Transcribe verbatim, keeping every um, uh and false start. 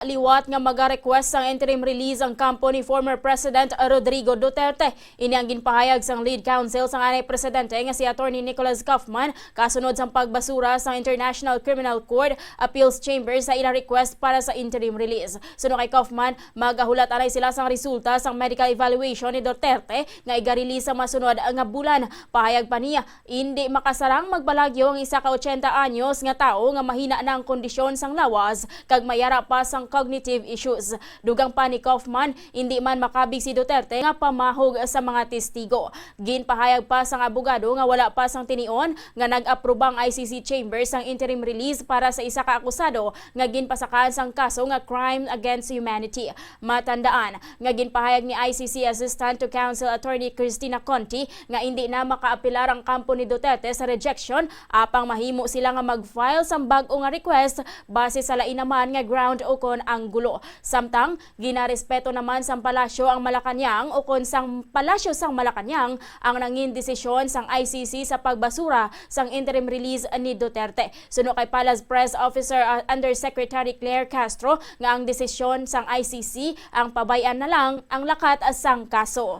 Liwat nga maga-request sang interim release ang kampo ni former President Rodrigo Duterte. Ini ang ginpahayag sang lead counsel sang anay presidente nga si Attorney Nicholas Kaufman, kasunod sang pagbasura sang International Criminal Court Appeals Chamber sa ila request para sa interim release. Suno kay Kaufman, magahulat anay sila sang resulta sang medical evaluation ni Duterte nga iga-release sa masunod nga bulan. Pahayag pa niya, indi makasarang magbalagyo ang isa ka ochenta anyos nga tawo nga mahina na ang kondisyon sang lawas kag mayara pa sang cognitive issues. Dugang pa ni Kaufman, indi man makabig si Duterte nga pamahog sa mga testigo. Ginpahayag pa sang abogado nga wala pa sang tinion nga nag-aproba ang I C C chamber sang interim release para sa isa ka akusado nga ginpasakaan sang kaso nga crime against humanity. Matandaan nga ginpahayag ni I C C Assistant to Counsel Attorney Christina Conti nga indi na makaapelar ang kampo ni Duterte sa rejection, apang mahimo sila nga mag-file sang bag-o nga request base sa lain naman nga ground ukon anggulo. Samtang ginarespeto naman sang Palasyo ang Malacañang ukon sang Palasyo sang Malacañang ang nangin desisyon sang I C C sa pagbasura sang interim release ni Duterte. Suno kay Palace Press Officer, uh, Undersecretary Claire Castro, nga ang desisyon sang I C C ang pabay-an na lang ang lakat sang kaso.